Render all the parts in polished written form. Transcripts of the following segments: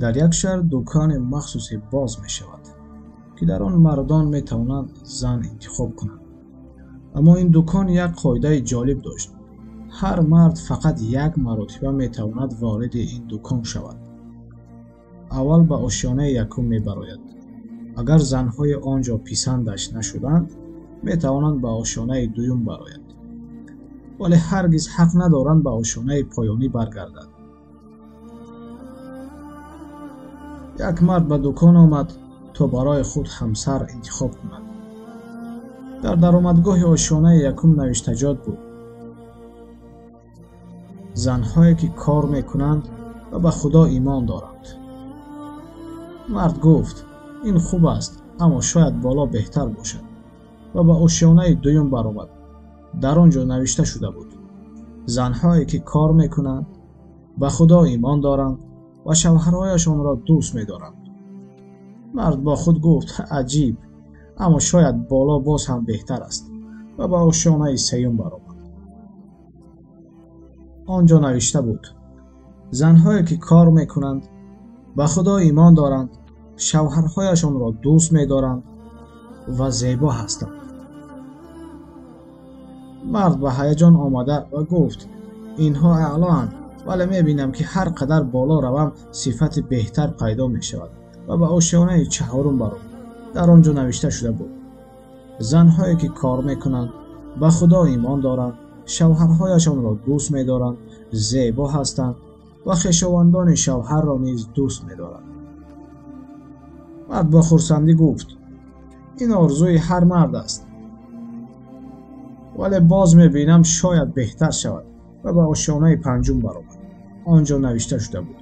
Дар як шаҳр дукони махсусе боз мешавад, ки дар он мардон метавонанд зан интихоб кунанд. Аммо ин дукон як қоидаи ҷолиб дошт. Ҳар мард фақат як маротиба метавонад вориди ин дукон шавад. Аввал ба ошёнаи якум мебарояд. Агар занҳои он ҷо писандаш нашуданд, метавонанд ба ошёнаи дуюм барояд. Вале ҳаргиз ҳақ надоранд ба ошёнаи поёнӣ баргардад. Як мард ба дукон омад то барои худ ҳамсар интихоб кунад. Дар даромадгоҳи ошёнаи якум навиштаҷот буд: занҳое ки кор мекунанд ва ба Худо имон доранд. Мард гуфт: ин хуб аст, аммо шояд боло беҳтар бошад, ва ба ошёнаи дуюм баромад. Дар он ҷо навишта шуда буд: занҳое ки кор мекунанд, ба Худо имон доранд ва шавҳарҳояшонро дӯст медоранд. Мард бо худ гуфт: аҷиб, аммо шояд боло боз ҳам беҳтар аст, ва ба ошёнаи сеюм баромад. Он ҷо навишта буд: занҳое ки кор мекунанд, ба Худо имон доранд, шавҳарҳояшонро дӯст медоранд ва зебо ҳастанд. Мард ба ҳаяҷон омада ва гуфт: инҳо аълоанд, вале мебинам ки ҳар қадар боло равам сифати беҳтар пайдо мешавад, ва ба ошёнаи чаҳорум баромад. Дар он ҷо навишта шуда буд: занҳое ки кор мекунанд, ба Худо имон доранд, шавҳарҳояшонро дӯст медоранд, зебо ҳастанд ва хешовандони шавҳарро низ дӯст медоранд. Мард бо хурсандӣ гуфт: ин орзуи ҳар мард аст, вале боз мебинам шояд беҳтар шавад, ва ба ошёнаи панҷум баромад. Он ҷо навишта шуда буд: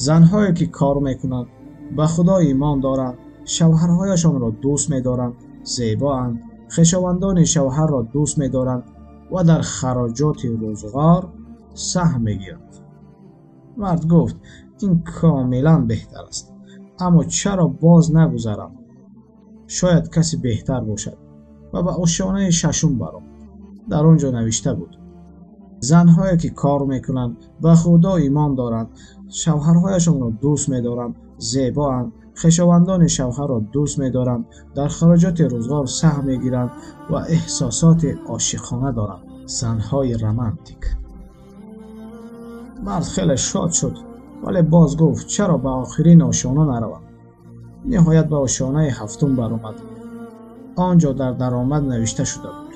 занҳое ки кор мекунанд, ба Худо имон доранд, шавҳарҳояшонро дӯст медоранд, зебоанд, хешовандони шавҳарро дӯст медоранд ва дар хароҷоти рӯзғор саҳм мегиранд. Мард гуфт: ин комилан беҳтар аст, аммо чаро боз нагузарам? Шояд касе беҳтар бошад, ва ба ошёнаи шашум баромад. Дар он ҷо навишта буд: занҳое ки кор мекунанд, ба Худо имон доранд, шавҳарҳояшонро дӯст медоранд, зебоанд, хешовандони шавҳарро дӯст медоранд, дар хароҷоти рӯзғор саҳм мегиранд ва эҳсосоти ошиқона доранд. Занҳои романтик. Мард хеле шод шуд, вале боз гуфт: чаро ба охирин ошёна наравам? Ниҳоят ба ошёнаи ҳафтум баромад. Он ҷо дар даромад навишта шуда буд: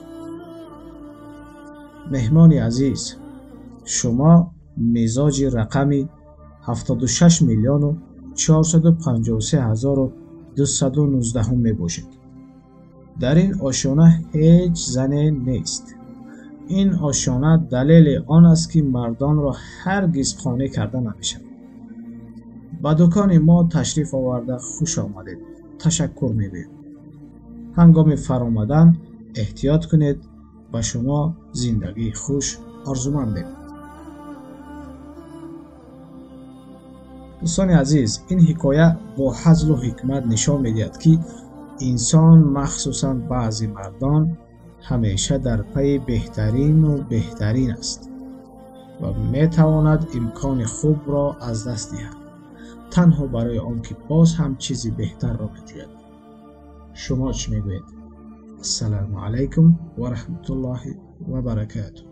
меҳмони азиз, шумо мизоҷи рақами 76 453 219 мебошед. Дар ин ошёна ҳеҷ зане нест. Ин ошёна далели он аст, ки мардонро ҳаргиз қонеъ карда намешавад. Ба дукони мо ташриф оварда хуш омадед. Ташаккур мегӯем. Ҳангоми фаромадан эҳтиёт кунед. Ба шумо зиндагии хуш орзумандем. Дӯстони азиз, ин ҳикоя бо ҳазлу ҳикмат нишон медиҳад, ки инсон, махсусан баъзе мардон, ҳамеша дар пайи беҳтарину беҳтарин аст ва метавонад имкони хубро аз даст диҳад танҳо барои он ки боз ҳам чизи беҳтарро меҷӯяд. Шумо чӣ мегӯед? Ассалому алайкум ва раҳматуллоҳи ва баракатуҳ.